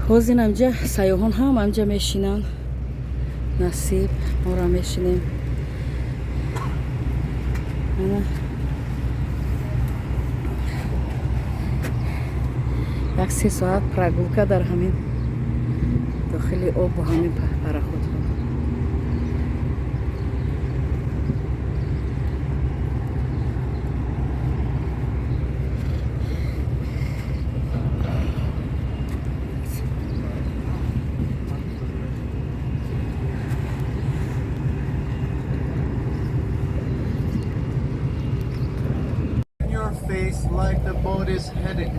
Ҳозир амҷа сайёҳон ҳам амҷа мешинанд. Насиб, мора мешинем. Ана як 3 соат прогулка дар ҳамин дохили об бо ҳамин пароходҳо. In your face like the boat is heading.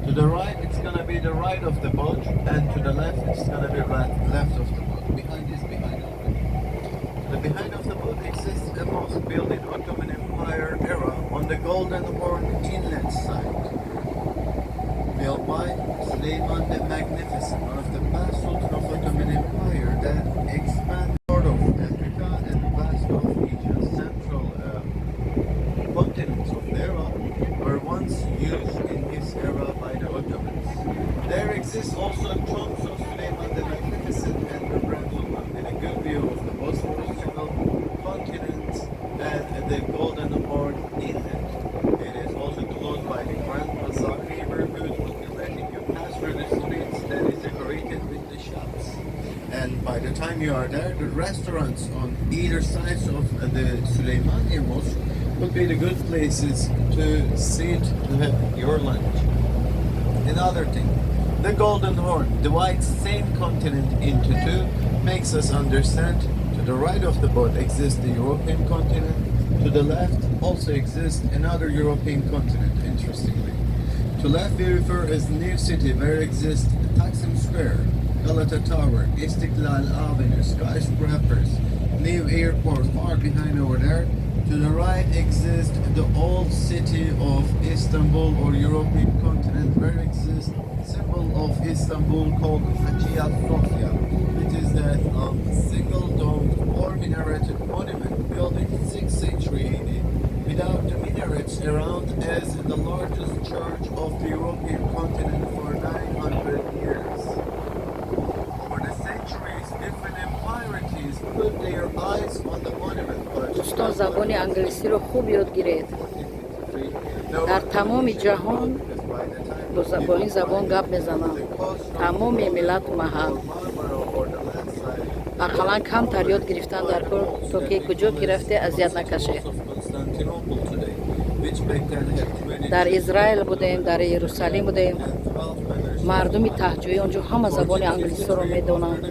To the right, it's gonna be the right of the boat, and to the left, it's gonna be right left of the boat. Behind is behind of the boat. The behind of the boat exists a mosque built in Ottoman Empire era on the Golden Horn inlet side. Built by Suleiman the Magnificent, one of the past sultan of Ottoman Empire that expanded part of Africa and vast of Asia, central continents of the era were once used in his era by the Ottomans. There exists also tombs of Suleiman the Magnificent and Hürrem Sultan with a good view of the Bosphorus Channel continent and the Golden Horn Inlet. It is also close by the Grand Bazaar neighborhood, will be letting you pass through the streets that is decorated with the shops. And by the time you are there, the restaurants on either sides of the Süleymaniye Mosque will be the good places to sit to have your lunch. Another thing, the Golden Horn divides same continent into two, makes us understand to the right of the boat exists the European continent, to the left also exists another European continent, interestingly. To left we refer as new city where exists Taksim Square, Galata Tower, Istiklal Avenue, skyscrapers, new airport far behind over there. To the right exists the old city of Istanbul or European continent where exists symbol of Istanbul called Hagia Sophia. It is that single domed four minareted monument built in 6th century AD without the minarets around as the largest church of the European continent for 900 years. Over the centuries, different empires put their eyes on the monument, but Дӯстон, забони англисиро хуб ёд гиред. Дар тамоми ҷаҳон бо ин забон гап мезананд тамоми миллату маҳал. Ақаллан камтар ёд гирифтан дар кор, то ки куҷо ки рафте, азият накашед. Дар Израил будем, дар Иерусалим будем, мардуми таҳҷои он ҷо ҳама забони англисиро медонанд.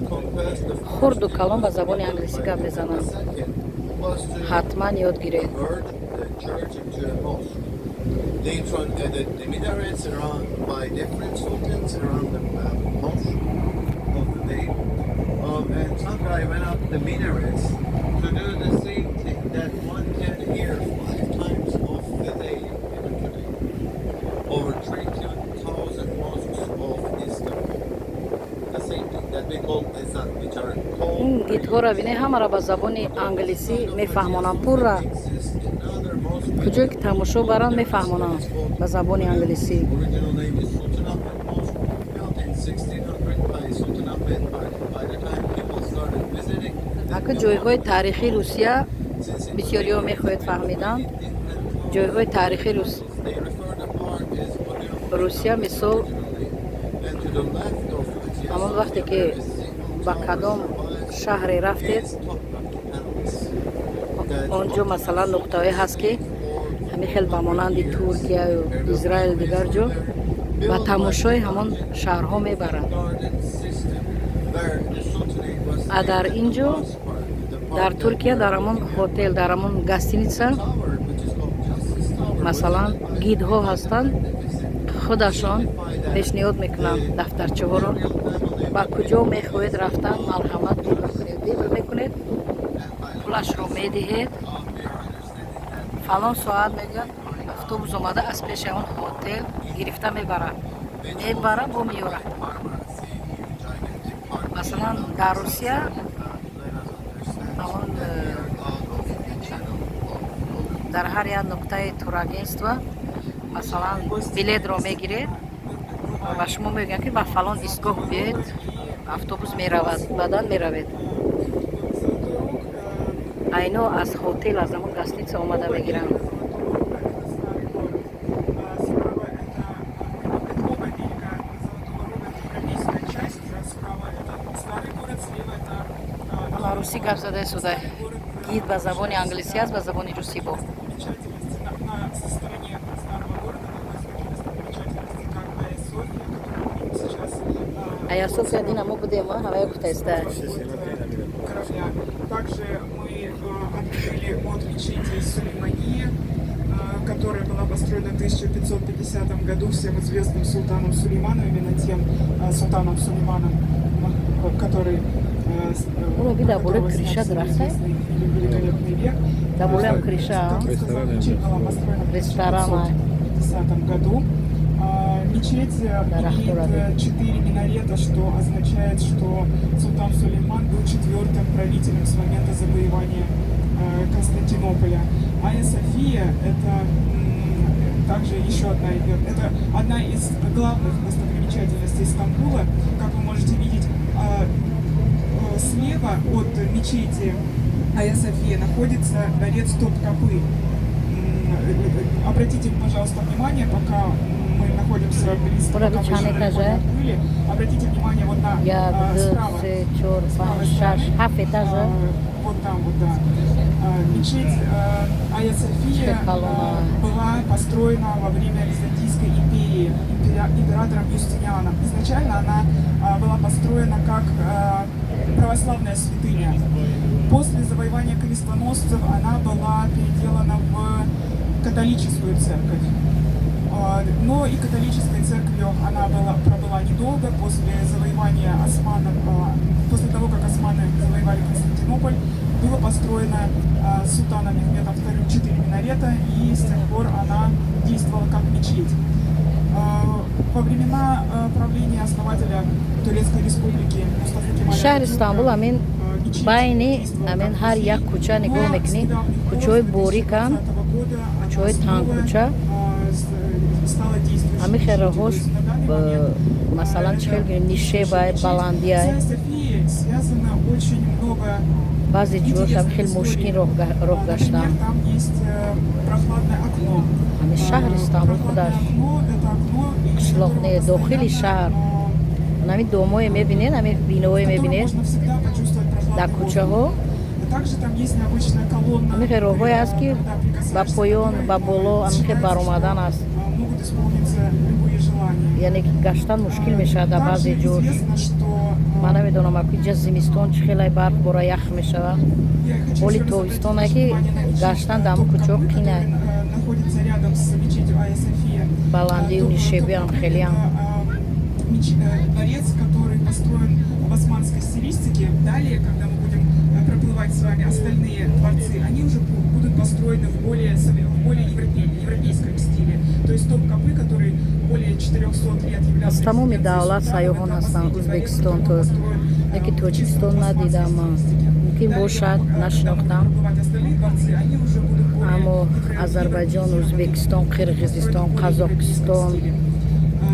Хурду калон ба забони англисӣ гап мезананд. Ҳатман ёд гиред. Later on, the minarets around by different sultans around the mosque of the day. And some guy went up the minarets to do the same thing that one can hear five times of the day, even today. Over 3,000 mosques of Istanbul. The same thing that we call ezan, which are called Ин гидҳоро бинед, ҳамаро ба забони англисӣ мефаҳмонанд пурра. Куҷое ки тамошо баранд, мефаҳмонанд ба забони англисӣ. Original name is Sultan Ahmed Mosque, built in 1600 by Sultan Ahmed. By the time people started visiting, Ака, ҷойҳои таърихии Русия бисёриҳо мехоҳед фаҳмидан. Ҷойҳои таърихии they refer the park as Русия, мисол, And to the left of Hagia ҳамон вақте ки ба кадом шаҳре рафтед, он ҷо масалан нуқтаҳое ҳаст, ки ҳамин хел ба монанди Туркияю Израил, дигар ҷо ба тамошои ҳамон шаҳрҳо мебаранд. А дар ин ҷо, дар Туркия, дар ҳамон ҳотел, дар ҳамон гостиница, масалан, гидҳо ҳастанд, худашон пешниҳод мекунанд дафтарчаҳоро: ба куҷо мехоҳед рафтан, марҳамат, выбор кунед. Выбор мекунед, пулашро медиҳед, фалон соат, мегӯяд, автобус омада аз пеши ҳамон ҳотел гирифта мебарад, мебара бо меёрад. Масалан, дар Русия ҳамон дар ҳар як нуқтаи турагентство, масалан, билетро мегиред. Ба шумо мегӯянд, ки ба фалон истгоҳ биёед, автобус меравад, баъдан меравед. Айно аз хотел, аз ҳамон гостиница омада мегиранд. Справа это оба берега Золотого Рога, это европейская часть, справа это старый город, слева это Ба русӣ гап зада истода гид, ба забони англисӣ аст, ба забони русӣ бо. Достопримечательности на со стороне старого города находятся такие достопримечательности, как Айя София, которую мы видим сейчас. Ая София дина мо будем, ҳавая гуфта иста. Корабля. Также мы отплыли от мечети Сулеймание, которая была построена в 1550 году всем известным султаном Сулейманом, именно тем султаном Сулейманом, который Уро би дар болои которого крыша снят дарахта? известный фильм «Великолепный век». Дар болоям крыша, а? Как я сказала, мечеть была построена в Ресторан, а. 1550 году. Мечеть Дарахт имеет дорад. 4 минарета, что означает, что султан Сулейман был четвертым правителем с момента завоевания Константинополя. Айя София – это также еще одна, это одна из главных достопримечательностей Стамбула. Как вы можете видеть, слева от мечети Айя София находится дворец Топкапы. Обратите, пожалуйста, внимание, пока мы находимся близко, Ура, пока мы чанд еще далеко этажа? не отплыли, обратите внимание вот на Як, ду, справа. се, чор, С панҷ, правой шаш, стороны, ҳафт этажа. Вот там вот, да. Мечеть Айя София Колонна. Была построена во время Византийской империи императором Юстинианом. Изначально она была построена как православная святыня. После завоевания крестоносцев она была переделана в католическую церковь. Но и католической церковью она пробыла недолго. После завоевания османов, после того, как османы завоевали Константинополь, было построено султаном Мехмедом II четыре минарета, и с тех пор она действовала как мечеть. Во времена правления основателя Турецкой республики Мустафы Кемаля Шаҳри Ататюрка, Стамбул амин мечеть байни действовала амин как ҳар музей, як кӯча нигоҳ но с мекунӣ, недавних пор, кӯчаҳои с бориканд, 2020 года она кӯчаҳои снова, тангкӯча. Стала действующей Ҳамин хел мечетью. роҳош То есть на данный момент, масалан, это чӣ хел гӯем, нишебай, мечеть. баландиай. С Айей Софией связано очень много Баъзе ҷош ҳам хел интересных мушкин историй. роҳ гаштан. Например, там есть прохладное окно. Ҳамин шаҳри Истанбул Прохладное худаш окно – это окно, из қишлоқ которого не, дохили постоянно, шаҳр. Ҳамин домое мебинед, ҳамин биноое в котором мебинед можно всегда почувствовать дар прохладный воздух. кӯчаҳо. Также там есть необычная колонна, Ҳамин хел роҳҳое аст, ки когда ба прикасаешься к поён, которой, ба боло ҳамин хел считается, баромадан что, аст. Могут исполниться любые желания. Яъне ки гаштан мушкил мешавад дар баъзе Также ҷош. известно, что Ман намедонам, аку инҷа зимистон чӣ хелай барф бора, ях мешавад. я хочу Ҳоли еще раз тобистон обратить ки ваше внимание на мечеть, гаштан дар ҳамон кӯчаҳо Топкапы, қинай. который находится рядом с мечетью Айя София. Баландию нишебиам Топкапы хелиам. это дворец, который построен в османской стилистике. Далее, когда мы будем проплывать с вами остальные дворцы, они уже будут построены в более европейском стиле. То есть Топкапы, который более 400 лет являлся Аз тамоми резиденцией давлат султана, сайёҳон это ҳастанд последний дворец, Ӯзбекистон который то был построен, яки в чисто Тоҷикистон османской надидам. стилистике. Мумкин Далее, бошад, когда мы будем нашинохтам. проплывать остальные дворцы, они уже будут более Аммо Озарбойҷон, Ӯзбекистон, Қирғизистон, Қазоқистон, стиле.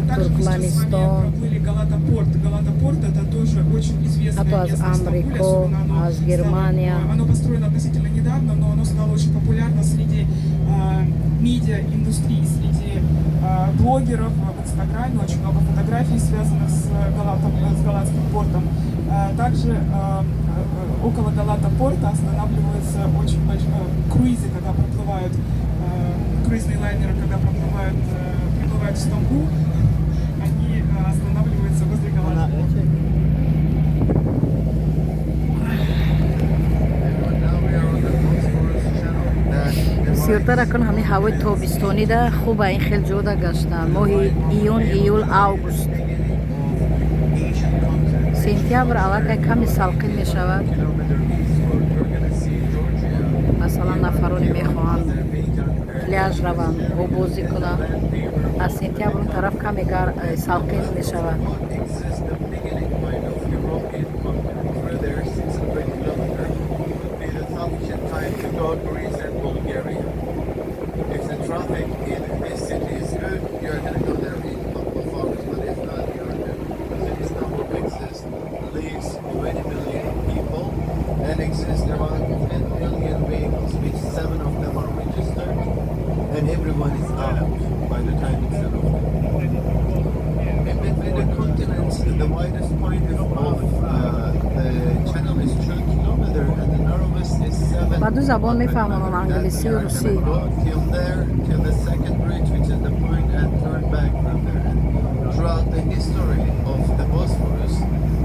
Также мы сейчас с вами Туркманистон, проплыли Галата-порт. Галата-порт — это тоже очень известное ҳатто аз место в Стамбуле, Амрико, особенно оно аз стало, Германия. Оно построено относительно недавно, но оно стало очень популярно среди медиа-индустрии, среди блогеров в Инстаграме. Очень много фотографий, связанных с Галатским портом. Также около Галата-порта останавливаются очень большие круизы, когда проплывают, круизные лайнеры, когда приплывают в Стамбул, они останавливаются возле Галата-порта. Now we are on the Bosphorus Channel that Бисёртар акун ҳамин ҳавои тобистонида хуба ин хел ҷода гаштан, моҳи июн, июл, август. Asian continent. Сентябр аллакай каме салқин мешавад. Kilometer eastward, you're gonna see Georgia, Масалан, нафароне мехоҳанд Azerbaijan, пляж раванд, оббозӣ кунанд, аз сентябр он тараф каме салқин мешавад. Exists the beginning point of European continent. Further, 600 kilometers would be the sufficient time to go Greece and Bulgaria. If the traffic in this city is good, you're gonna go there in a couple of hours. But if Забон мефаҳмонанд, англисию русӣ. Go till there, till the second bridge, which is the point, and turn back from there. And throughout the history of the Bosphorus,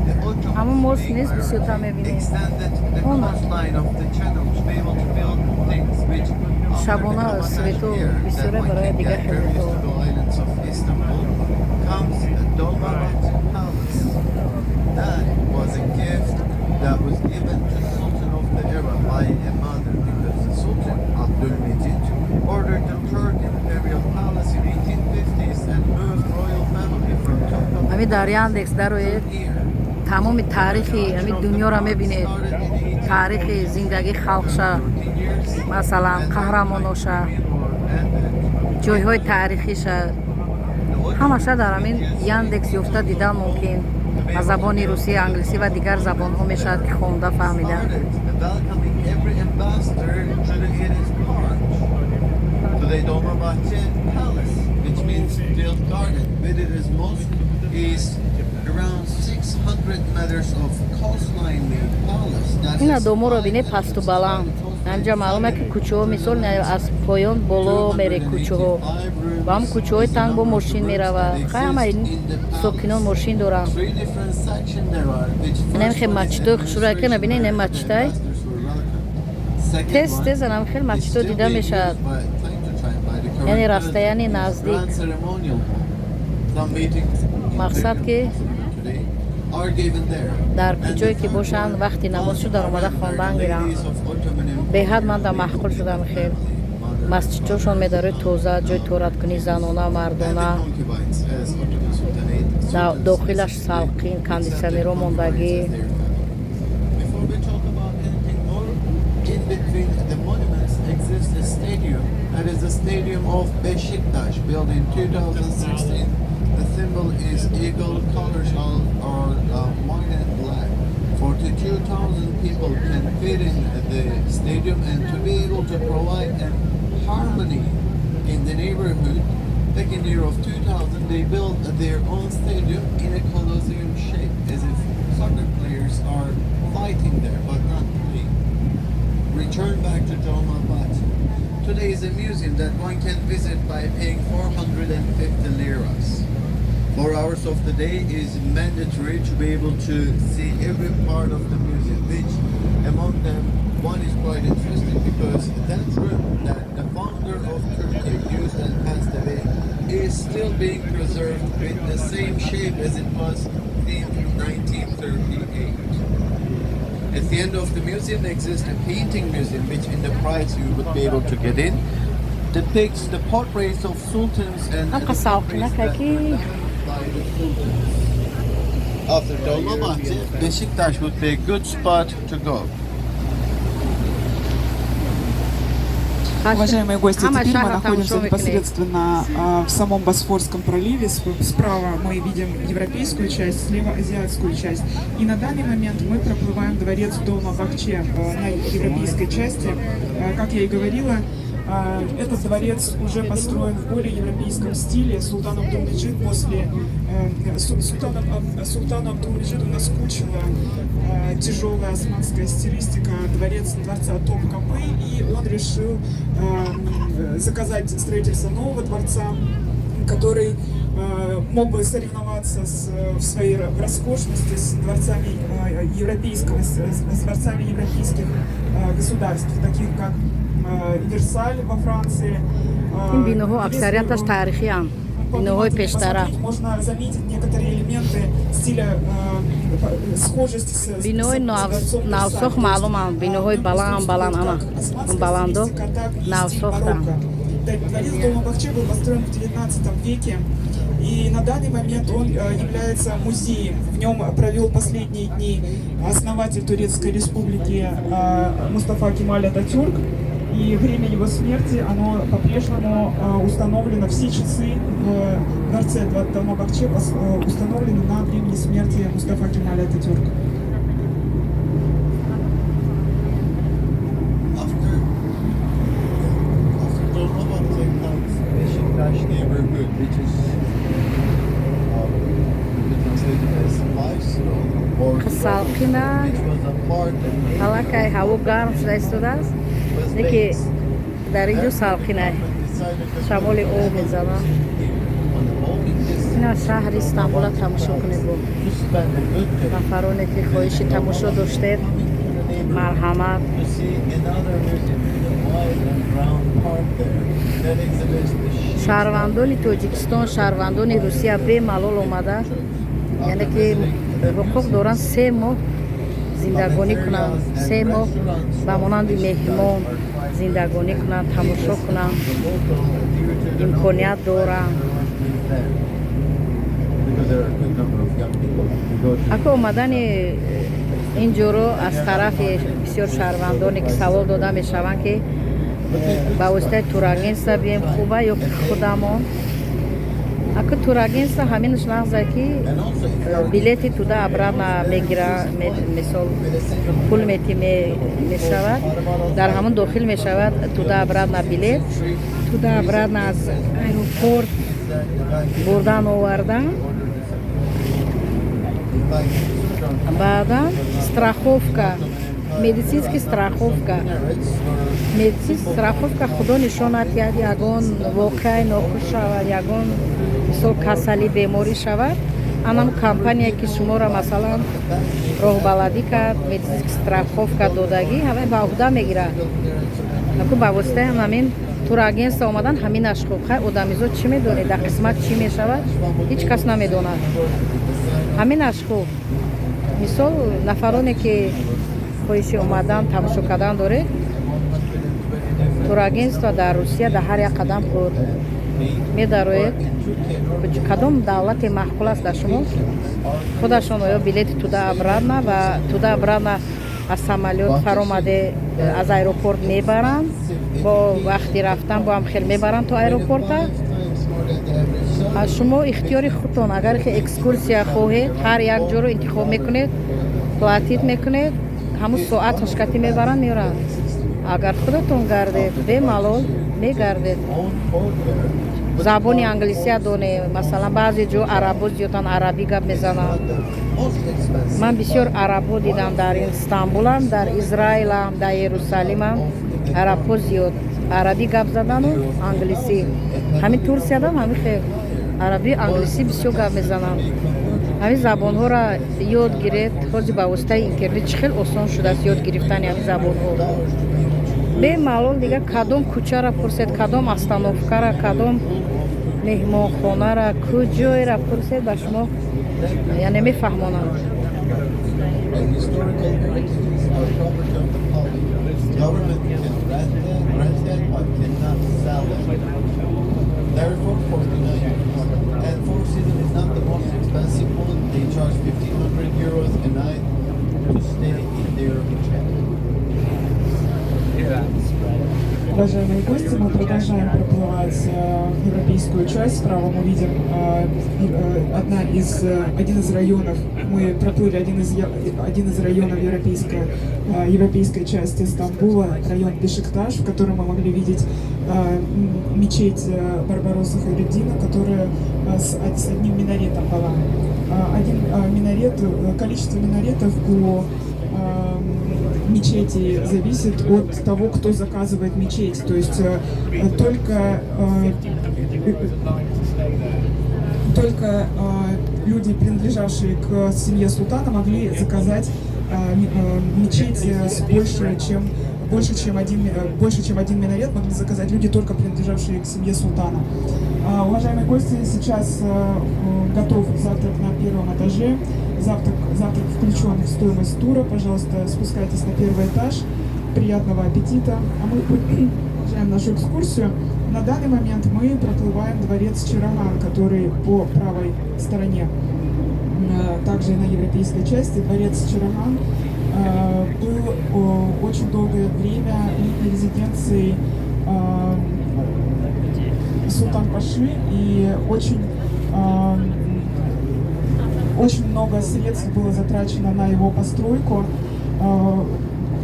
the Ottomans Ҳамон мост нест, бисёртар мебинем. Extended the Она. Coastline of the channel to be able to build things which after Шабона the свету here, that бисёре one барои can дигар get very хелето. Used to the islands of Istanbul, comes the Dolmabahce Palace. That was a gift that was given to the Sultan of the era by a mother, because the Sultan Abdülmecid ordered the third imperial palace in 1850s and moved royal family from Topkapı Ҳами дар Яндекс дароед, here. Тамоми таърихи ҳами дунёро мебинед, таърихи зиндагии халқша, масалан, қаҳрамоноша, ҷойҳои таърихиша, ҳамаша дар ҳамин Яндекс ёфта дидан мумкин. Ба забони русӣ, англисӣ ва дигар забонҳо мешавад ки хонда фаҳмида. Started welcoming every ambassador to the Eres Park, to the Dolmabahce Palace, which means field garden. With it is mosque is around 600 meters of coastline made palace. That Ина is доморо бине, пасту баланд. Анҷа маълуме ки кӯчаҳо, мисол, аз поён боло мере кӯчаҳо ва ҳам кӯчаҳои танг бо мошин меравад. Хай, ҳама ин сокинон мошин доранд. Инам хел масҷидои хушрӯя ки набине, ин масҷидай. Тез тез анам хел масҷидо дида мешавад, яъне расстояние наздик. Мақсад ки дар куҷое ки бошанд, вақти намоз шуд, даромада хондан гиранд. Беҳад ман дар маъқул шудам. Хел масҷидҳошон медарои тоза, ҷои тораткунӣ занона, мардона, дохилаш салқин, кондитсионерҳо мондагӣ. Before we talk about anything more, in between the monuments exists a stadium. That is the stadium of Beşiktaş, built in 2016. The symbol is eagle, colors are white and black. 42,000 people can fit in the stadium, and to be able to provide a harmony in the neighborhood, back in the year of 2000, they built their own stadium in a Colosseum shape, as if soccer players are fighting there, but not playing. Return back to Dolmabahce. Today is a museum that one can visit by paying 450 liras. 4 hours of the day is mandatory to be able to see every part of the museum, which among them one is quite interesting, because that room that the founder of Turkey used and passed away is still being preserved with the same shape as it was in 1938. At the end of the museum exists a painting museum, which in the price you would be able to get in, depicts the portraits of sultans and the Ҳамқа portraits салқинака that ки were done by the sultans. After Dolmabahce, Beşiktaş would be a good spot to go. Уважаемые гости, Ҳама теперь мы шаҳра находимся тамошо мекунед. Непосредственно в самом Босфорском проливе. Справа мы видим европейскую часть, слева азиатскую часть. И на данный момент мы проплываем дворец Долмабахче на европейской части. Как я и говорила, этот дворец уже построен в более европейском стиле. Султан Абдулмеджид после султану Абдулмеджиду наскучила тяжелая османская стилистика дворца Топ-Капы, и он решил заказать строительство нового дворца, который мог бы соревноваться в своей роскошности с дворцами европейских государств, таких как Версаль во Франции. Ин биноҳо Если аксарияташ таърихианд, биноҳои пештара. Посмотреть, можно заметить некоторые элементы стиля схожести с Биноҳои с дворцом Версаль. навсохт То есть, маълуманд, биноҳои в нем баланд присутствует баланд, ана как османская баландо стилистика, так и стиль навсохтанд. Барокко. Да, дворец Долмабахче был построен в XIX веке, и на данный момент он является музеем. В нем провел последние дни основатель Турецкой республики Мустафа Кемаль Ататюрк. И время его смерти, оно по-прежнему установлено, все часы в дворце Долмабахче установлены на времени смерти Мустафа Кемаля Ататюрка. After Dolmabahce comes Beşiktaş neighborhood, which is could be translated as Viceroy or Салқина. which was a part and Аллакай ҳаво гарм шуда истодааст. Неки дар ин ҷо салқинай, шамоли об мезанад. Ина шаҳри Истанбула тамошо кунед. Бо нафароне ки хоҳиши тамошо доштед, марҳамат. To see another museum in a wide and round park there that exhibits the sheep. Шаҳрвандони Тоҷикистон, шаҳрвандони Русия бемалол омада, яъне ки ҳуқуқ доранд 3 моҳ зиндагонӣ кунанд, 3 моҳ ба монанди меҳмон зиндагонӣ кунанд, тамошо кунанд, имконият доранд. Because there are a good number of young people who go to Ака, омадани ин ҷоро аз тарафи бисёр шаҳрвандоне ки савол дода мешаванд, ки ба воситаи турагентства бием хуба ё ки худамон. Ака, турагентства ҳаминаш нағза, ки And also if you are билети туда обратно мегира, мисол, пул мети мешавад, дар ҳамон дохил мешавад туда обратно билет, туда обратно аз аэропорт бурдан, овардан, баъдан страховка, медицинский страховка. Медицинский страховка, худо нишонад, ягон воқеаи нохуш шавад, ягон, мисол, касалӣ, беморӣ шавад, анам компания, ки шуморо, масалан, роҳбаладӣ кард, медицинский страховка додагӣ, ҳамаи ба уҳда мегирад. Аку ба воситаи ҳамин турагентство омадан ҳаминаш хуб. Хай, одамизод чӣ медонед, дар қисмат чӣ мешавад, ҳеҷ кас намедонад. Ҳаминаш хуб. Мисол, нафароне ки хоҳиши омадан, тамошо кардан доред, турагентство дар Русия дар ҳар як қадам пур медароед. Кадом давлате маъқул аст дар шумо, худашон оё билети туда обратно ва туда обратно аз самолёт фаромаде, аз аэропорт мебаранд, бо вақти рафтан бо ҳам хел мебаранд то аэропорта. Аз шумо ихтиёри худтон, агар ки экскурсия хоҳед, ҳар як ҷоро интихоб мекунед, платить мекунед, ҳамун соат ҳашкатӣ мебаранд, меоранд. Агар худатон гардед, бемалол мегардед. Забони англисия доне, масалан, баъзе ҷо арабо зиёдан, арабӣ гап мезананд. Ман бисёр арабо дидам дар Стамбулам, дар Израилам, дар Иерусалимам арабҳо зиёд арабӣ гап задану англисӣ. Ҳамин Турсиядам ҳамин хел арабӣ, англисӣ бисёр гап мезананд. Ҳамин забонҳоро ёд гиред. Ҳозир ба воситаи интернет чӣ хел осон шудааст ёд гирифтани ҳамин забонҳо. Бемалол дигар кадом кӯчара пурсед, кадом остановкара, кадом меҳмонхонара, куҷоеро пурсед, ба шумо, яъне, мефаҳмонанд. And historical buildings are property of the public. Government can rent them, but cannot sell them. Therefore, 49 euros. And Four Seasons is not the most expensive one. They charge €1,500 a night to stay in their hotel. Уважаемые гости, мы продолжаем проплывать в европейскую часть. Справа мы видим один из районов. Мы проплыли один из районов европейской части Стамбула, район Бешикташ, в котором мы могли видеть мечеть Барбаросса Хайреддина, которая с одним минаретом была. Один минарет, количество минаретов у мечети зависит от того, кто заказывает мечеть. То есть только люди, принадлежавшие к семье султана, могли заказать мечеть с больше, чем один минарет могли заказать люди, только принадлежавшие к семье султана. Уважаемые гости, сейчас готов завтрак на первом этаже. Завтрак включен в стоимость тура. Пожалуйста, спускайтесь на первый этаж. Приятного аппетита. А мы продолжаем нашу экскурсию. На данный момент мы проплываем дворец Чираган, который по правой стороне, также и на европейской части. Дворец Чираган был очень долгое время летней резиденцией Султан Паши, и очень много средств было затрачено на его постройку.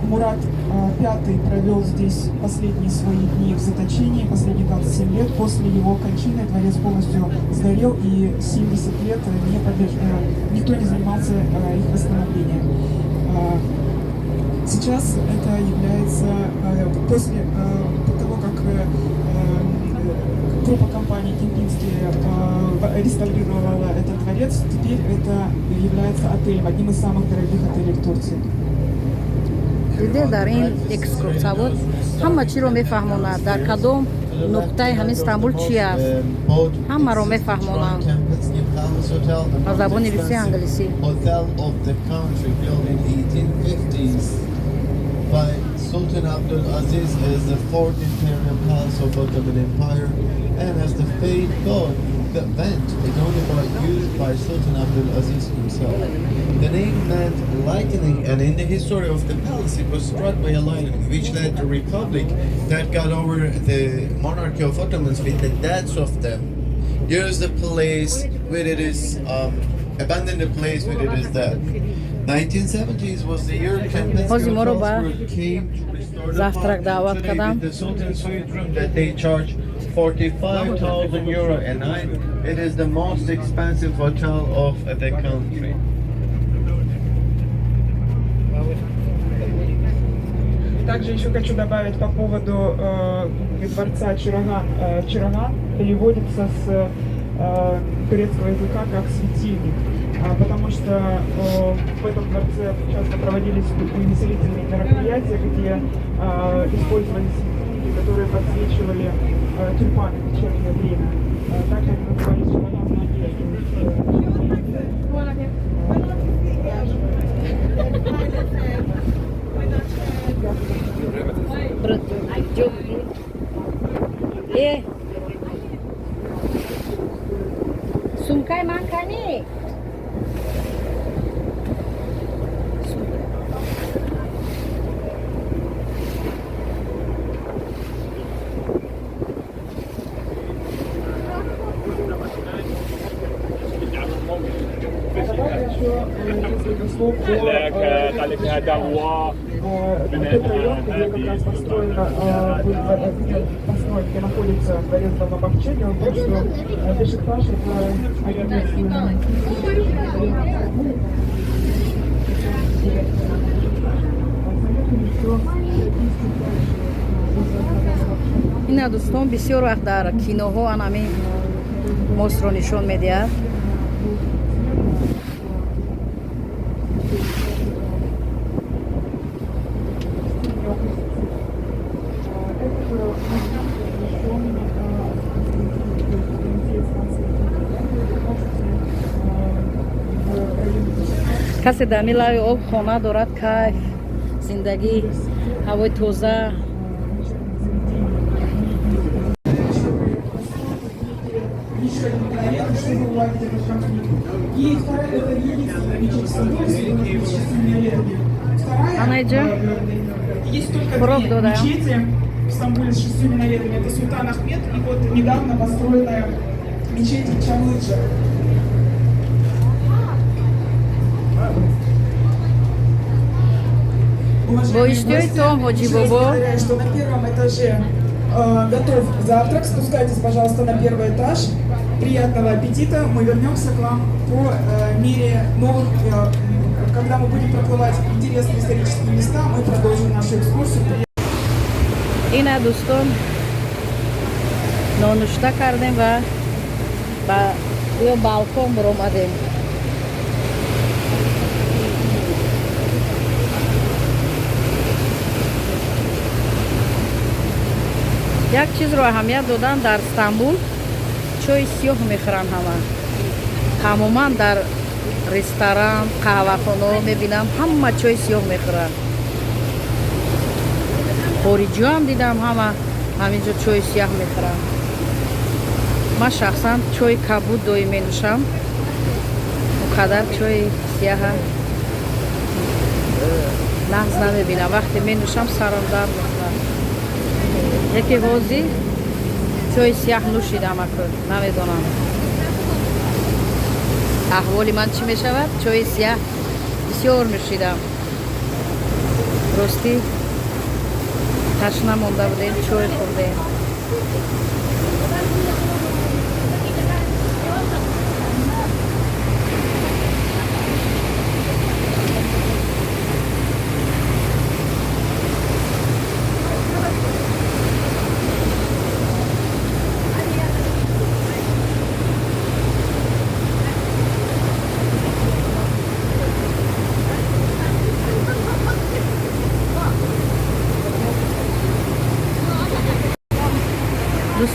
Мурат V провел здесь последние свои дни в заточении, последние 27 лет. После его кончины дворец полностью сгорел, и 70 лет не подлеж... никто не занимался их восстановлением. Сейчас это является, после того, как группа компаний Кемпински реставрировала этот дворец, теперь это является отелем, одним из самых дорогих отелей в Турции. Диде, дар ин экскурсовод ҳама чиро мефаҳмонад, дар кадом нуқтаи ҳамин Стамбул чи аст, ҳамаро мефаҳмонанд ба забони русӣ, англисӣ. Hotel of the country, built in 1850s by Sultan Abdul Aziz, is the fourth imperial palace of Ottoman Empire and as the fate god the vent is only by used by Sultan Abdul Aziz himself. The name meant lightning, and in the history of the palace it was struck by a lightning which led the republic that got over the monarchy of Ottomans with the deaths of them. Use the place where it is abandoned, the place where it is dead. 1970s was the year Kempinski Ҳози моро ба Group came to restore the завтрак park, and даъват today кардам. with the Sultan Suite room that they charge €45,000 a night, it is the most expensive hotel of the country. Также еще хочу добавить по поводу дворца Чираган. Чираган переводится с турецкого языка как светильник, потому что в этом дворце часто проводились увеселительные мероприятия, где использовались светильники, которые подсвечивали тюльпаны в вечернее время. Так они назывались Чираган на одежде. Ҷо- Э, сумкаи ман кани? Сумка. Добавлю еще несколько слов о قال لك هذا هو тот район, где как раз построен, где построен, где находится дворец Долмабахче. Дело в том, что Бешикташ — это один из советую еще пройтись чуть дальше от дворца. Ина, дӯстон, бисёр вақт дар киноҳо анами мостро нишон медиҳад. Этот мост посвящен музею Османской империи. Вы можете в районе Бешикташ Касе дар ми лави об хона дорад, кайф зиндагӣ, ҳавои тоза. Еще один минарет, чтобы уладить этот конфликт. И вторая, это не единственная мечеть в Стамбуле с шестью минаретами. Вторая, Ана иҷо есть только Хӯрок две додаям. Мечети в Стамбуле с шестью минаретами. Это Султан Ахмед и вот недавно построенная мечеть Чамлыджа. Уважаемые Бо иштиҳои гости, том, Ҳоҷи еще раз Бобо. повторяю, что на первом этаже готов завтрак. Спускайтесь, пожалуйста, на первый этаж. Приятного аппетита. Мы вернемся к вам по мере новых, когда мы будем проплывать интересные исторические места, мы продолжим нашу экскурсию. Ина, дӯстон, нонушта кардем ва ба ё балкон баромадем. Як чизро аҳамият додан: дар Стамбул чойи сиёҳ мехӯранд ҳама. Тамоман дар ресторан, қаҳвахонаҳо мебинам, ҳама чойи сиёҳ мехӯранд. Хориҷиҳоам дидам, ҳама ҳаминҷо чойи сиёҳ мехӯранд. Ман шахсан чойи кабуд доим менӯшам, он қадар чойи сияҳа нағз намебинам. Вақте менӯшам, сарам дард мекунад. Яке ҳозир чойи сияҳ нӯшидам, аку намедонам, аҳволи ман чӣ мешавад. Чойи сияҳ бисёр нӯшидам, ростӣ ташна монда будем, чой хӯрдем.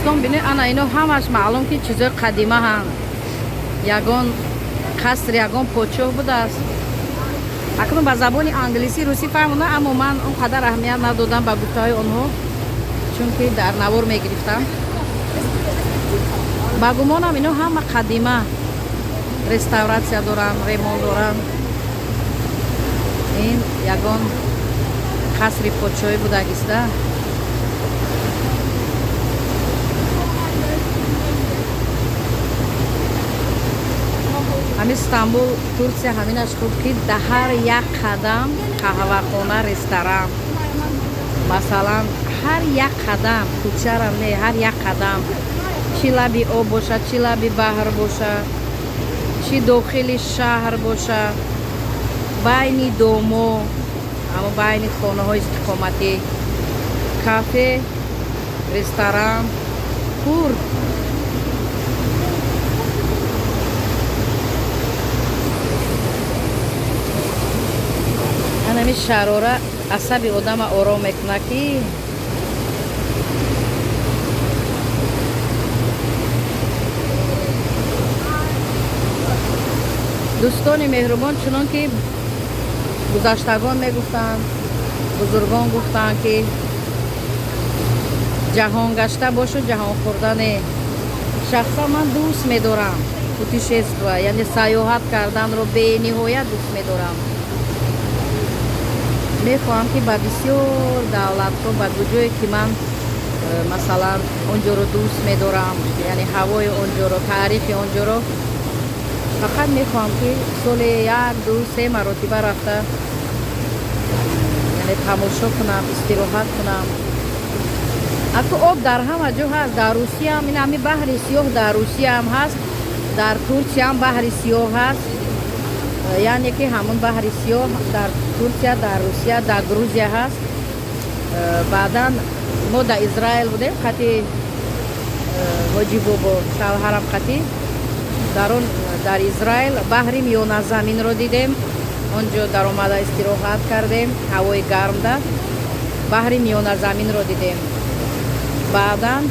Дӯстон, бинед, ана ино ҳамаш маълум, ки чизои қадима ҳанд, ягон қаср, ягон подшоҳ будааст. Акнун ба забони англисӣ, русӣ фаҳмонда, аммо ман он қадар аҳамият надодам ба гуфтаҳои онҳо, чунки дар навор мегирифтам. Ба гумонам, ино ҳама қадима, реставратсия доранд, ремонт доранд. Ин ягон қасри подшоҳӣ будагиста. Ҳамин Стамбул, Турсия, ҳаминаш хуб, ки дар ҳар як қадам қаҳвахона, ресторан, масалан, ҳар як қадам, кӯчарам не, ҳар як қадам, чӣ лаби об бошад, чӣ лаби баҳр бошад, чӣ дохили шаҳр бошад, байни домо, аммо байни хонаҳои истиқоматӣ кафе, ресторан пур. Анами шарора асаби одама ором мекунад, ки дӯстони меҳрубон, чунон ки гузаштагон мегуфтанд, бузургон гуфтанд, ки ҷаҳонгашта бошу, ҷаҳонхӯрда не. Шахсан ман дӯст медорам путешествие, яъне сайёҳат карданро бениҳоят дӯст медорам. Мехоҳам, ки ба бисёр давлатҳо, ба куҷое ки ман масалан, он ҷоро дӯст медорам, яъне ҳавои он ҷоро, таърихи он ҷоро. Фақат мехоҳам, ки соли як, ду, се маротиба рафта, яъне тамошо кунам, истироҳат кунам. Аку об дар ҳама ҷо ҳаст. Дар Русияам ин ҳами Баҳри Сиёҳ, дар Русияам ҳаст, дар Турсияам Баҳри Сиёҳ ҳаст. Яъне ки ҳамон Баҳри Сиёҳ дар Турсия, дар Русия, дар Грузия ҳаст. Баъдан мо дар Израил будем, қати ҳоҷи бобо, шавҳарам қати. Дар он, дар Израил, баҳри Миёназаминро дидем. Он ҷо даромада истироҳат кардем, ҳавои гармда баҳри Миёназаминро дидем. Баъдан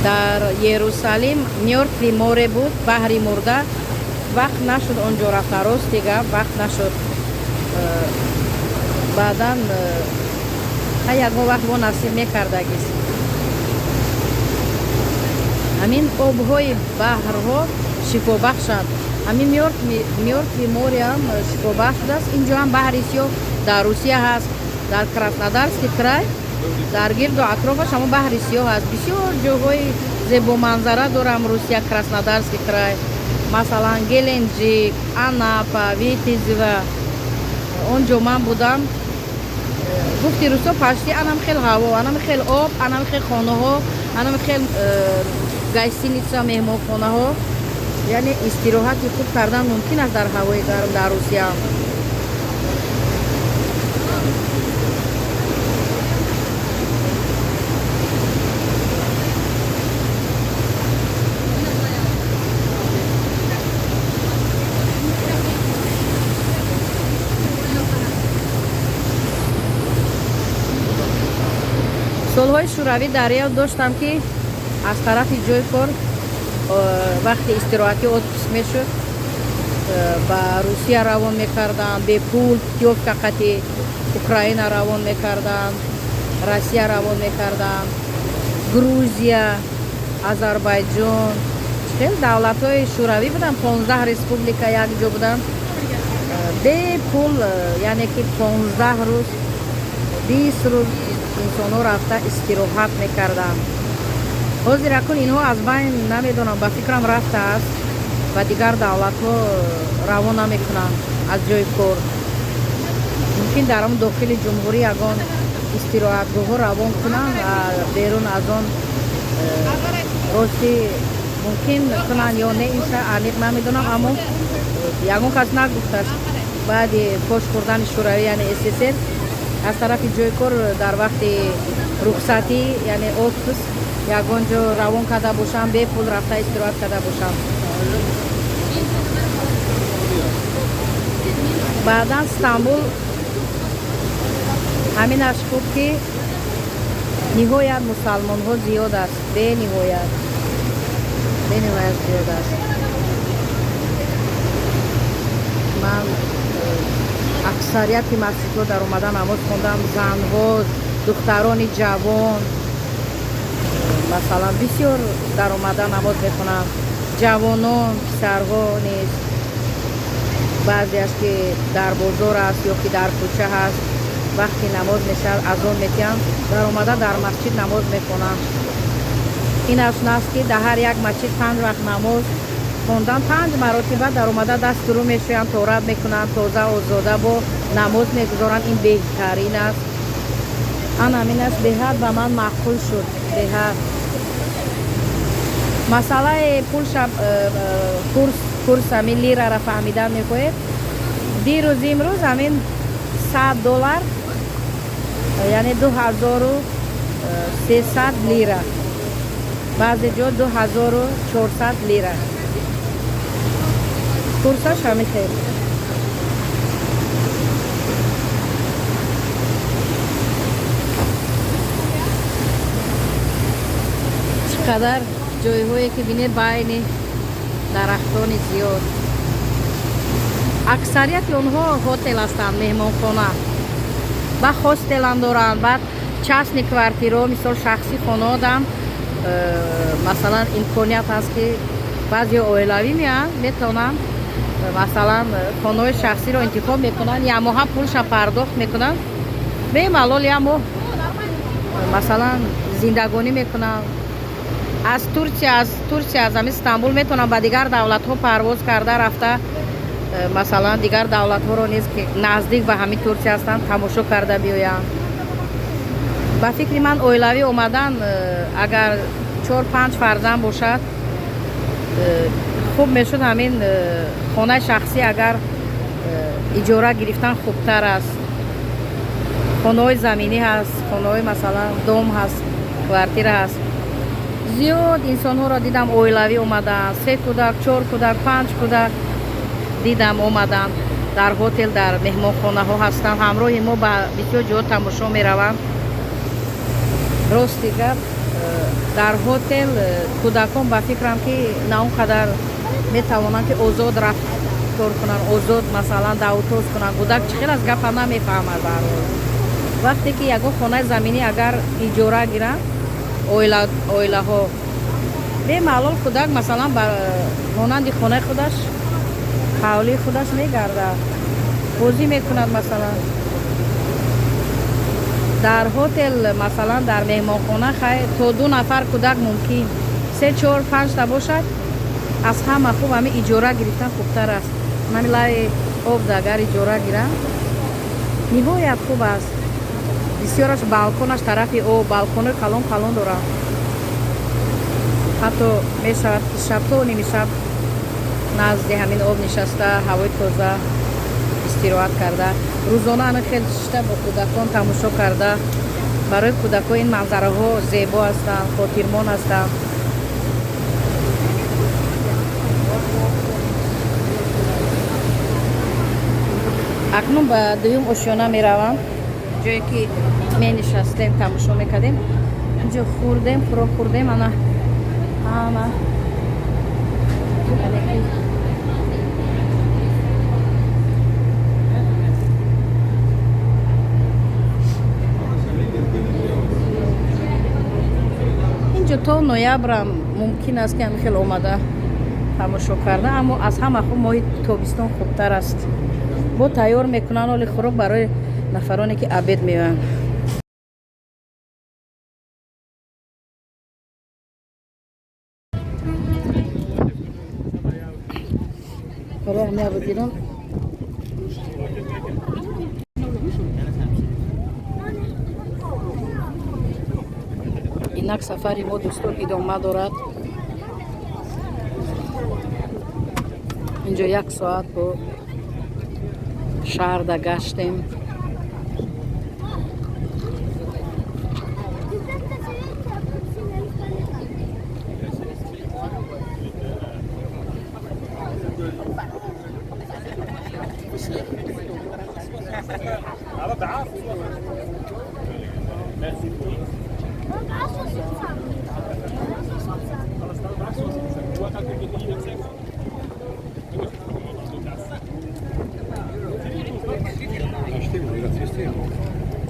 дар Ерусалим Мёртвый море буд, баҳри мурда. Вақт нашуд он ҷо рафтан, рости гап, вақт нашуд. Баъдан ягон вақт бо насиб мекардагист. Ҳамин обҳои баҳрҳо шифобахшанд. Ҳамин Мёртвый море ам шифобахш будааст. Инҷо ҳам Баҳри Сиёҳ дар Русия ҳаст, дар Краснодарский край, дар гирду атрофаш ҳамон Баҳри Сиёҳ ҳаст. Бисёр ҷойҳои зебоманзара дорам Русия, Краснодарский край, масалан, Геленджик, Анапа, Витязево. Он ҷо ман будам. Гуфти русо, почти анам хел ҳаво, анам хел об, анам хел хонаҳо, анам хел гостиница, меҳмонхонаҳо. Яъне истироҳати хуб кардан мумкин аст дар ҳавои гарм дар Русия. Солҳои шӯравӣ дар ёд доштам, ки аз тарафи ҷои кор вақти истироҳатӣ, отпуск мешуд, ба Русия равон мекарданд бепул, путёвка қати, Украина равон мекарданд, Россия равон мекарданд, Грузия, Озарбайҷон. Хел давлатҳои шӯравӣ буданд, 15 республика якҷо буданд, бепул, яъне ки 15 рӯз, 20 рӯз инсонҳо рафта истироҳат мекарданд. Ҳозир акун инҳо аз байн, намедонам, ба фикрам, рафтааст, ба дигар давлатҳо равон намекунанд аз ҷои кор. Мумкин дар он дохили ҷумҳурӣ ягон истироҳатгоҳҳо равон кунанд, берун аз он рости мумкин кунанд ё не, инша аниқ намедонам, аммо ягон кас нагуфтааст. Баъди пош хӯрдани Шӯравӣ, яъне СССР, аз тарафи ҷои кор дар вақти рухсатӣ, яъне отпуск, ягон ҷо равон карда бошам, бепул рафта истироҳат карда бошам. Баъдан Стамбул ҳаминаш хуб, ки Ниҳоят мусалмонҳо зиёд аст, бениҳоят, бениҳоят зиёд аст. Ман аксарияти масҷидҳо дар омада намоз хондам. Занҳо, духтарони ҷавон, масалан, бисёр дар омада намоз мехонанд. Ҷавонон, писарҳо низ, баъзеаш ки дар бозор аст ё ки дар кӯча ҳаст, вақти намоз мешавад, азон метиҳанд, даромада дар масҷид намоз мехонанд. Ин аст наст, ки дар ҳар як масҷид панҷ вақт намоз хондан, панҷ маротиба даромада дасту рӯ мешӯянд, торат мекунанд, тоза, озода бо намоз мегузоранд. Ин беҳтарин аст. Ан ҳамин аст, беҳад ба ман маъқул шуд, беҳад. Масъалаи пулша, курс, ҳамин лирара фаҳмидан мехоҳед. Дирӯз, имрӯз ҳамин 100 доллар, яъне 2300 лира, баъзе ҷо 2400 лира курсаш, ҳамин хел. Чӣ қадар ҷойҳое ки бинед, байни дарахтони зиёд. Аксарияти онҳо ҳотел ҳастанд, меҳмонхона ба хостелам доранд, баъд частный квартираҳо, мисол, шахсӣ хонаодам, масалан, имконият ҳаст, ки баъзеҳо оилавӣ меянд, метавонанд, масалан, хонаҳои шахсиро интихоб мекунанд, якмоҳа пулша пардохт мекунанд, бемалол як моҳ, масалан, зиндагонӣ мекунанд. Аз Турсия, аз ҳамин Стамбул метавонанд ба дигар давлатҳо парвоз карда рафта, масалан, дигар давлатҳоро низ, ки наздик ба ҳамин Турсия ҳастанд, тамошо карда биёянд. Ба фикри ман, оилавӣ омадан, агар чор панҷ фарзанд бошад, хуб мешуд. Ҳамин хонаи шахсӣ агар иҷора гирифтан, хубтар аст. Хонаҳои заминӣ ҳаст, хонаҳои, масалан, дом ҳаст, квартира ҳаст. Зиёд инсонҳоро дидам, оилавӣ омадаанд, се кӯдак, чор кӯдак, панҷ кӯдак дидам, омаданд, дар ҳотел, дар меҳмонхонаҳо ҳастанд, ҳамроҳи мо ба бисёр ҷо тамошо мераванд. Рости гап, дар ҳотел кӯдакон, ба фикрам, ки на он қадар метавонанд, ки озод рафтор кунанд, озод, масалан, давутоз кунанд. Кӯдак чӣ хел аз гапа намефаҳмад. Баҳрҳол, вақте ки ягон хонаи заминӣ агар иҷора гиранд оилаҳо, бемалол кӯдак, масалан, ба монанди хонаи худаш, ҳавлии худаш мегардад, бозӣ мекунад. Масалан, дар ҳотел, масалан, дар меҳмонхона, хай, то ду нафар кӯдак мумкин, се, чор, панҷта бошад, аз ҳама хуб ҳамин иҷора гирифтан хубтар аст. Ҳамин лави обда агар иҷора гиранд, ниҳоят хуб аст. Бисёраш балконаш тарафи об, балконои калон калон дорад. Ҳатто мешавад, ки шаб то нимишаб назди ҳамин об нишаста, ҳавои тоза истироҳат карда, рӯзона ҳамин хел шишта бо кӯдакон тамошо карда. Барои кӯдакҳо ин манзараҳо зебо ҳастанд, хотирмон ҳастанд. Акнун ба дуюм ошёна меравам, ҷое ки менишастем, тамошо мекардем. Инҷо хӯрдем, хӯрок хӯрдем. Ана ҳама, яъне ки инҷо то ноябрам мумкин аст, ки ҳамин хел омада тамошо карда, аммо аз ҳама хуб моҳи тобистон хубтар аст. Бо тайёр мекунанд оли хӯрок барои нафароне, ки обед меоянд. Барои ҳамин абудгирон. Инак, сафари мо, дӯстон, идома дорад. Инҷо як соат бо шаҳрда гаштем. Aber brav. Merci.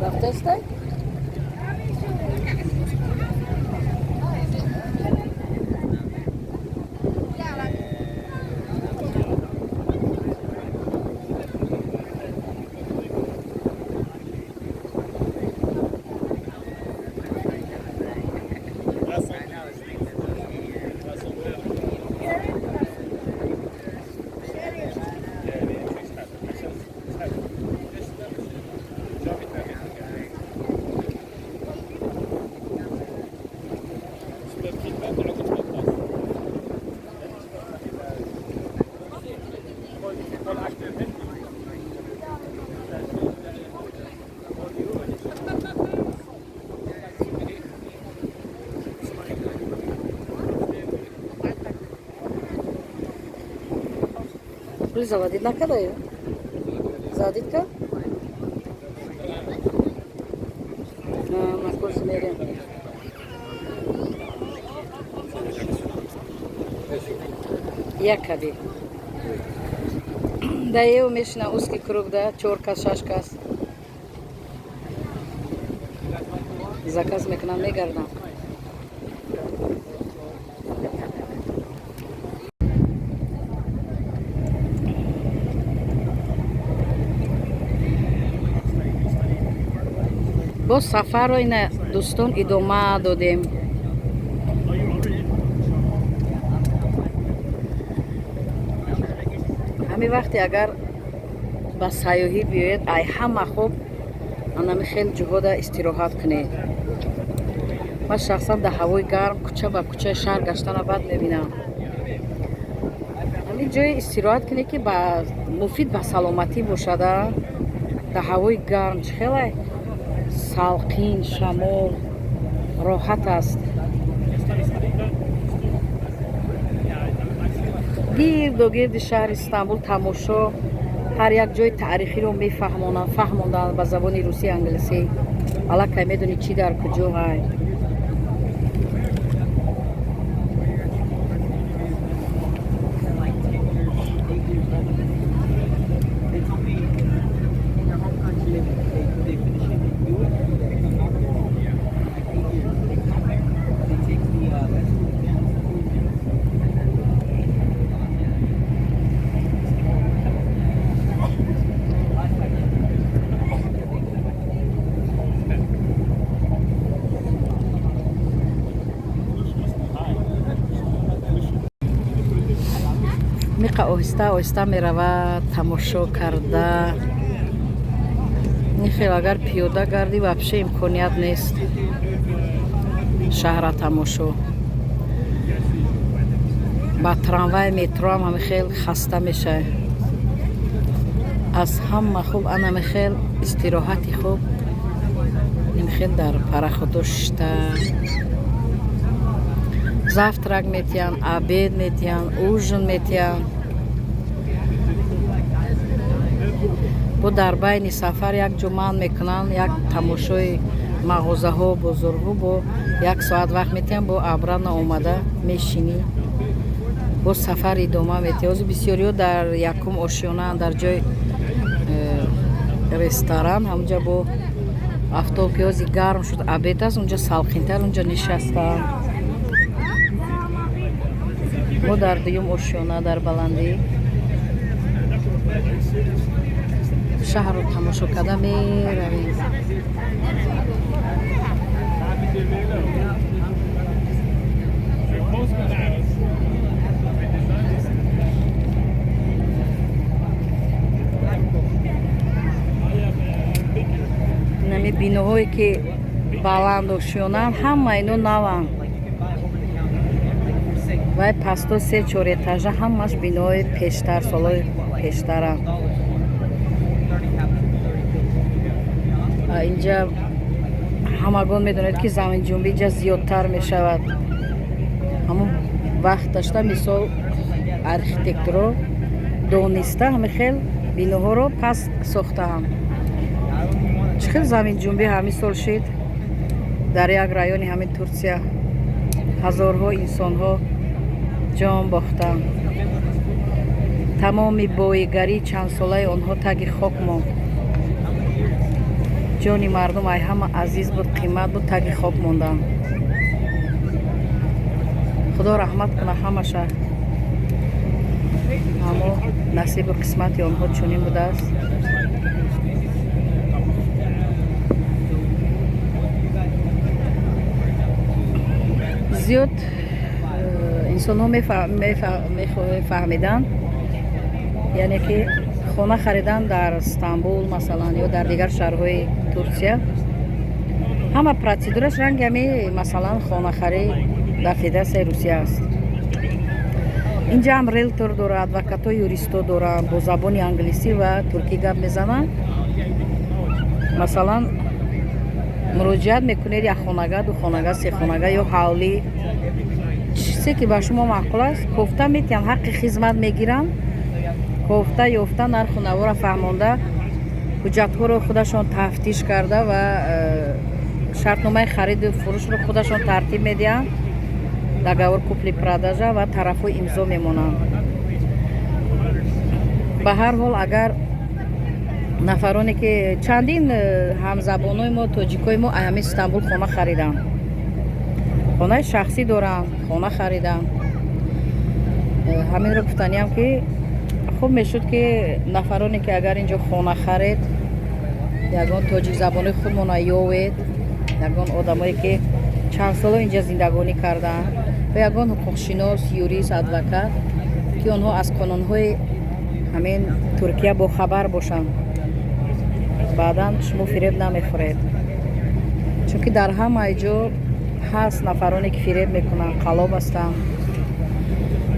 Рафтестай? Пули заводить накардаю? Заводить кард? Макоз мерем. Як каби. Да ев мешина узкий круг, да, чор кас, шаш кас. Заказ мекунам, мегардам. Боз сафарро ина, дӯстон, идома додем. Ҳамин вақте агар ба сайёҳӣ биёед, ай ҳама хуб анами хел ҷуҳода истироҳат кунед. Ман шахсан дар ҳавои гарм кӯча ба кӯчаи шаҳр гаштана бад мебинам. Ҳамин ҷое истироҳат кунед, ки ба муфид ба саломатӣ бошада. Дар ҳавои гарм чӣ хелай салқин, шамол, роҳат аст. Гирду гирди шаҳри Истанбул тамошо, ҳар як ҷои таърихиро мефаҳмонанд, фаҳмонданд ба забони русӣ, англисӣ. Аллакай медонӣ, чӣ дар куҷо ҳай. Like 10 years, 8 years old. They told me in their home country they finish it, they do it, they come back there, like 8 years. They come there, they take the med school exams, the two exams, and then last time. Миқа оҳиста оҳиста меравад тамошо карда. Ин хел агар пиёда гардӣ, вообще имконият нест шаҳра тамошо. Ба трамвай, метроам ҳами хел хаста мешавӣ. Аз ҳама хуб анами хел истироҳати хуб ин хел дар пароходо шишта. Завтрак метиҳанд, обед метиҳанд, ужин метиҳанд. Бо дар байни сафар як ҷо манъ мекунанд, як тамошои мағозаҳо, бозорҳо, бо як соат вақт метиҳанд, бо обратно омада мешинӣ, бо сафар идома метиҳ. Ҳозир бисёриҳо дар якум ошёнаанд, дар ҷои ресторан. Ҳамунҷа бо афтоб ки ҳозир гарм шуд, обед аст, унҷа салқинтар, унҷа нишастаанд. Мо дар дуюм ошёна, дар баландӣ шаҳрро тамошо карда меравем. Инами биноҳое ки баланд ошёнаанд, ҳама ино наванд. Вай пасто се чор этажа ҳамаш бинои пештар, солҳои пештаранд. Инҷа ҳамагон медонед, ки заминҷунбӣ инҷа зиёдтар мешавад. Ҳамон вақт дошта, мисол, архитекторо дониста ҳами хел биноҳоро паст сохтаанд. Чӣ хел заминҷунбӣ ҳамин сол шид. Дар як райони ҳамин Турсия ҳазорҳо инсонҳо ҷон бохтанд. Тамоми боигарии чандсолаи онҳо таги хок монд. Ҷони мардум ай ҳама азиз буд, қимат буд, таги хок монданд. Худо раҳмат куна ҳамаша, аммо насибу қисмати онҳо чунин будааст. Зиёд инсонҳо мефаҳмиданд, яъне ки хона харидан дар Стамбул, масалан, ё дар дигар шаҳрҳои Турсия, ҳама процедураш ранги ҳами, масалан, хонахарӣ дар Федератсияи Русия аст. Инҷа ҳам риэлтор дорад, адвокатҳо, юристҳо доранд, бо забони англисӣ ва туркӣ гап мезананд. Масалан, муроҷиат мекунед, як хонага, ду хонага, се хонага ё ҳавлӣ, чизе ки ба шумо маъқул аст, кофта метиҳанд, ҳаққи хизмат мегиранд, кофта ёфта, нарху наворо фаҳмонда, ҳуҷҷатҳоро худашон тафтиш карда ва шартномаи хариду фурӯшро худашон тартиб медиҳанд, договор купли-продажа, ва тарафҳо имзо мемонанд. Ба ҳар ҳол, агар нафароне ки чандин ҳамзабонҳои мо, тоҷикои мо, ҳамин Стамбул хона хариданд, хонаи шахсӣ доранд, хона хариданд. Ҳаминро гуфтаниям, ки хуб мешуд, ки нафароне ки агар инҷо хона харед, ягон тоҷикзабонои худмона ёвед, ягон одамое ки чанд соло инҷа зиндагонӣ кардаанд, ва ягон ҳуқуқшинос, юрист, адвокат, ки онҳо аз қонунҳои ҳамин Туркия бохабар бошанд. Баъдан шумо фиреб намехӯред, чунки дар ҳамаи ҷо ҳаст нафароне ки фиреб мекунанд, қалоб ҳастанд.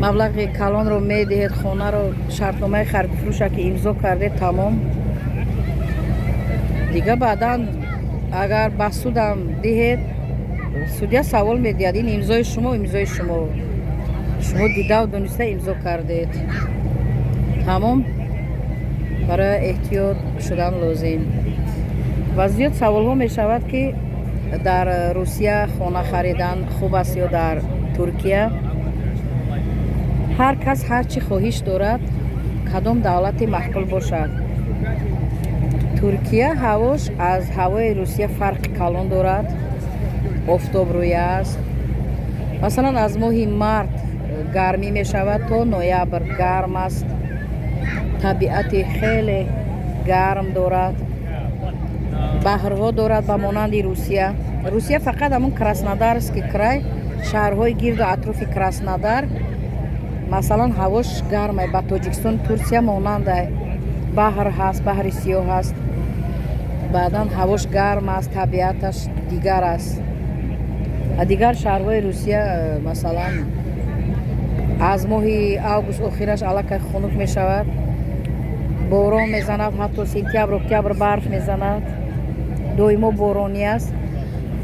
Маблағи калонро медиҳед, хонаро, шартномаи харидуфурӯша ки имзо кардед, тамом. Дига баъдан агар ба судам диҳед, судья савол медиҳад: ин имзои шумо, имзои шумо, шумо дидаву дониста имзо кардед? Тамом. Барои эҳтиёт шудан лозим. Ва зиёд саволҳо мешавад, ки дар Русия хона харидан хуб аст ё дар Туркия. Ҳар кас ҳар чӣ хоҳиш дорад, кадом давлате маъқул бошад. Туркия ҳавош аз ҳавои Русия фарқи калон дорад, офтобрӯя аст. Масалан, аз моҳи март гармӣ мешавад, то ноябр гарм аст. Табиати хеле гарм дорад, баҳрҳо дорад ба монанди Русия. Русия фақат ҳамун Краснодарский край, шаҳрҳои гирду атрофи Краснодар, масалан, ҳавош гармай, ба Тоҷикистон, Турсия монандай. Баҳр ҳаст, Баҳри Сиёҳ ҳаст. Баъдан ҳавош гарм аст, табиаташ дигар аст. А дигар шаҳрҳои Русия, масалан, аз моҳи август охираш аллакай хунук мешавад, борон мезанад, ҳатто сентябр, октябр барф мезанад, доимо боронӣ аст.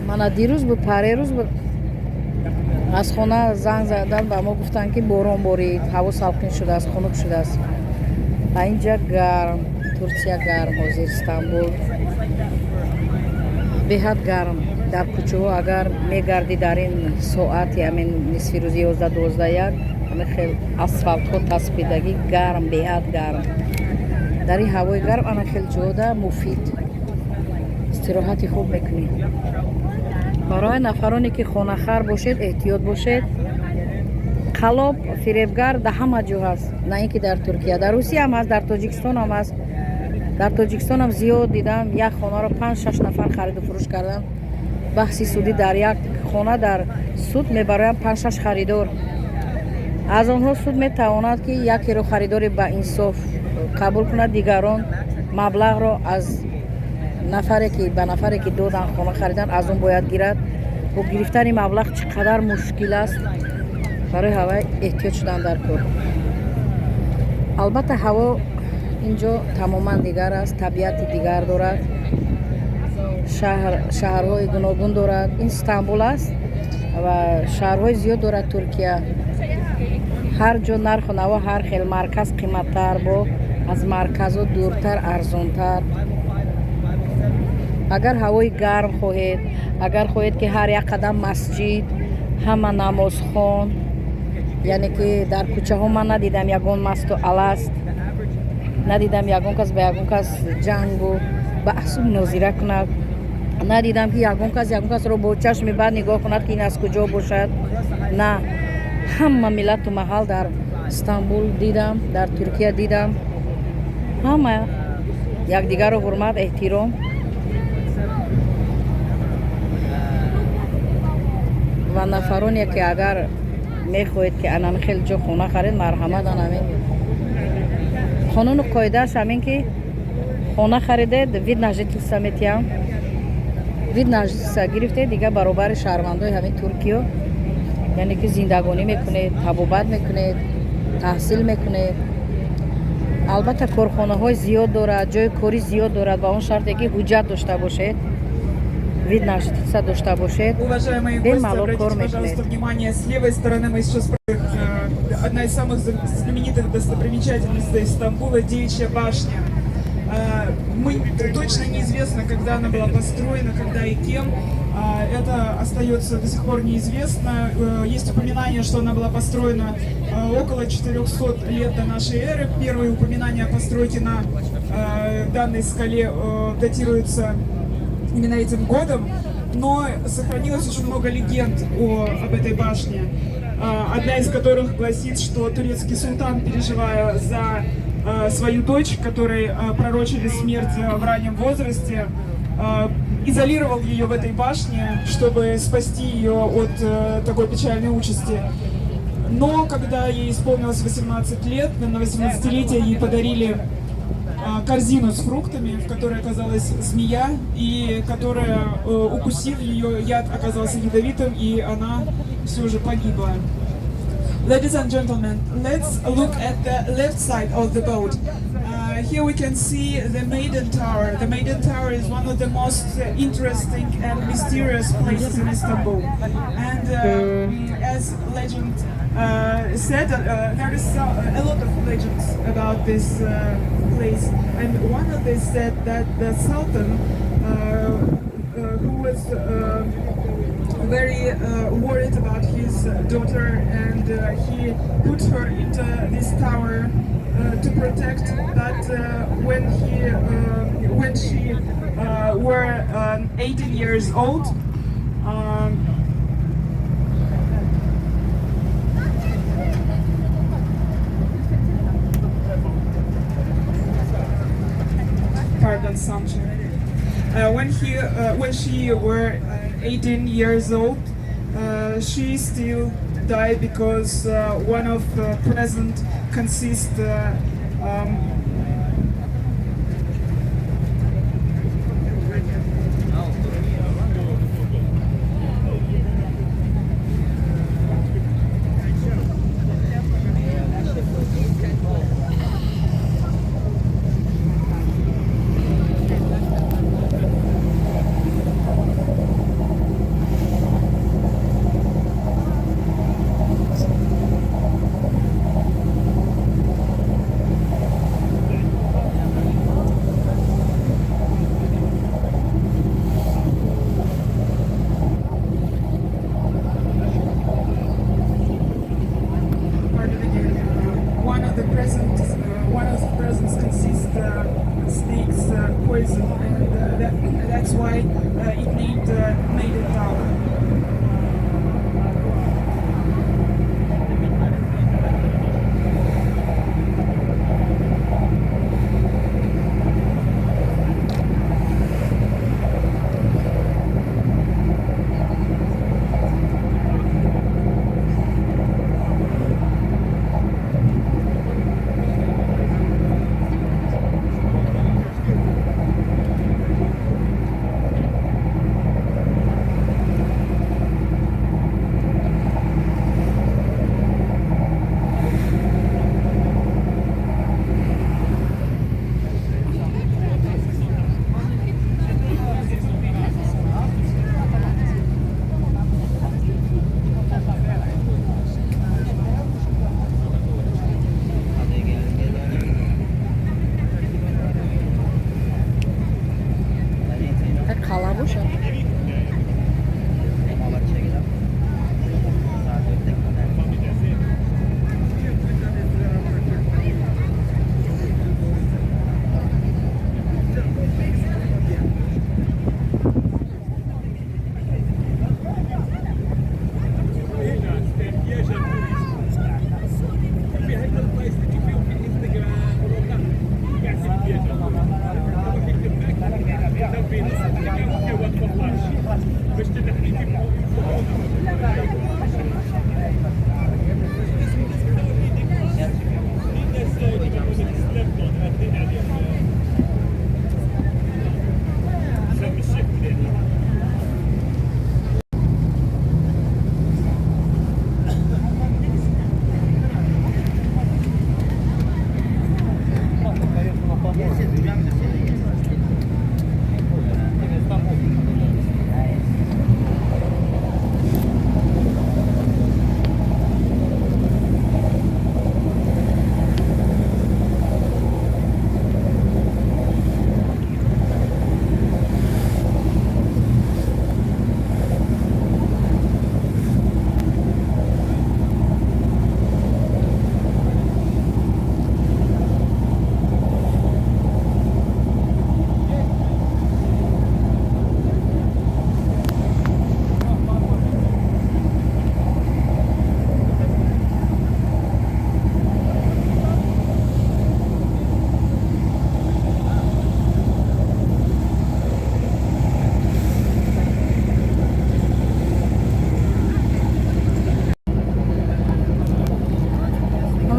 Мана дирӯз буд, парерӯз буд, аз хона занг задан ба мо, гуфтанд, ки борон борид, ҳаво салқин шудааст, хунук шудааст. А инҷа гарм, Турсия гарм. Ҳозир Стамбул беҳад гарм. Дар кӯчаҳо агар мегардӣ, дар ин соати ҳамин нисфи рӯзи 11, 12, 1, ҳамин хел асфалтҳо таспидагӣ, гарм, беҳад гарм. Дар ин ҳавои гарм ана хел ҷода муфид, истироҳати хуб мекунӣ. Барои нафароне ки хонахар бошед, эҳтиёт бошед. Қалоб, фиребгар дар ҳама ҷо ҳаст, на ин ки дар Туркия, дар Русия ҳам ҳаст, дар Тоҷикистон ҳам ҳаст. Дар Тоҷикистонам зиёд дидам, як хонаро панҷ, шаш нафар хариду фурӯш карданд. Баҳси судӣ, дар як хона дар суд мебароянд панҷ, шаш харидор. Аз онҳо суд метавонад, ки якеро харидори ба инсоф қабул кунад, дигарон маблағро аз нафаре ки ба нафаре ки додан, хона харидан, аз он бояд гирад. Бо гирифтани маблағ чӣ қадар мушкил аст. Барои ҳавай эҳтиёт шудан дар кор. Албатта, ҳаво инҷо тамоман дигар аст, табиати дигар дорад, шаҳрҳои гуногун дорад. Ин Стамбул аст ва шаҳрҳои зиёд дорад Туркия. Ҳар ҷо нарху наво ҳар хел: марказ қиматтар, бо аз марказҳо дуртар арзонтар. Агар ҳавои гарм хоҳед, агар хоҳед, ки ҳар як қадам масҷид, ҳама намозхон, яъне ки дар кӯчаҳо ман надидам ягон масту аласт, надидам ягон кас ба ягон кас ҷангу баҳсу мунозира кунад, надидам, ки ягон кас ягон касро бо чашми бад нигоҳ кунад, ки ин аз куҷо бошад. На, ҳама миллату маҳал дар Стамбул дидам, дар Туркия дидам, ҳама якдигарро ҳурмат, эҳтиром. Ва нафароне, ки агар мехоҳед, ки анами хеле ҷо хона харед, марҳамат. Анамин қонуну қоидааш ҳамин, ки хона харидед, вид на жительство метиҳам. Вид на жительство гирифтед, дигар баробари шаҳрвандои ҳамин Туркиё, яъне ки зиндагонӣ мекунед, табобат мекунед, таҳсил мекунед. Албатта, корхонаҳои зиёд дорад, ҷои корӣ зиёд дорад, ба он шарте, ки ҳуҷҷат дошта бошед, вид на жительство дошта бошед. Уважаемые гости, Бемалол кор обратите, мекунед. пожалуйста, внимание, с левой стороны мы сейчас одна из самых знаменитых достопримечательностей Стамбула — Девичья башня. Мы точно неизвестно, когда она была построена, когда и кем. Это остается до сих пор неизвестно. Есть упоминание, что она была построена около 400 лет до нашей эры. Первые упоминания о постройке на данной скале датируются именно этим годом, но сохранилось очень много легенд об этой башне. Одна из которых гласит, что турецкий султан, переживая за свою дочь, которой пророчили смерть в раннем возрасте, изолировал ее в этой башне, чтобы спасти ее от такой печальной участи. Но когда ей исполнилось 18 лет, на 18-летие ей подарили корзину с фруктами, в которой оказалась змея, и которая, укусив ее, яд оказался ядовитым, и она все же погибла. Ladies and gentlemen, let's look at the left side of the boat. Here we can see the Maiden Tower. The Maiden Tower is one of the most interesting and mysterious places in Istanbul. And as legend said, there is a lot of legends about this place. And one of these said that the Sultan, who was very worried about his daughter, and he put her into this tower to protect. But when she were 18 years old, pardon, Sancho. When she were 18 years old, she still died because one of present consists pardon again, one of the presents consists snakes poison, and that's why it named Maiden Tower.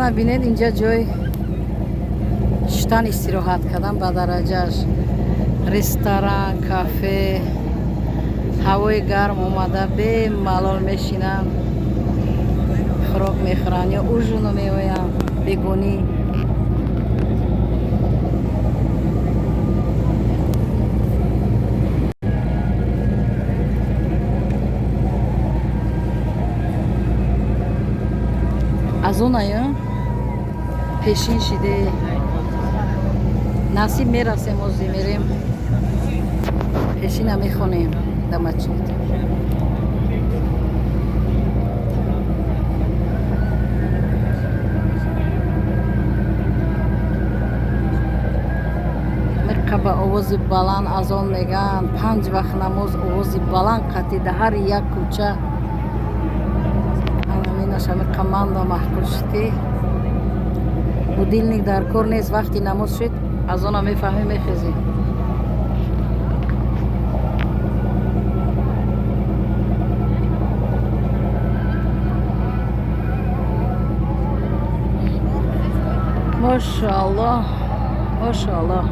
Мана бинед, инҷа ҷой шиштан, истироҳат кардан ба дараҷааш, ресторан, кафе. Ҳавои гарм омада, бемалол мешинанд, хӯрок мехӯранд ё ужину меоянд бегонӣ. Аз он ая пешин шиде, насиб мерасем, ози мерем, пешина мехонем да масҷид. Меқа ба овози баланд азон мегӯянд, панҷ вақт намоз овози баланд қатӣ да ҳар як кӯча. Анаша меқаманда маҳқул шуд, ки будильник дар кор нест. Вақти намоз шуд, азона мефаҳмӣ, мехезӣ. Мошоаллоҳ, мошоаллоҳ.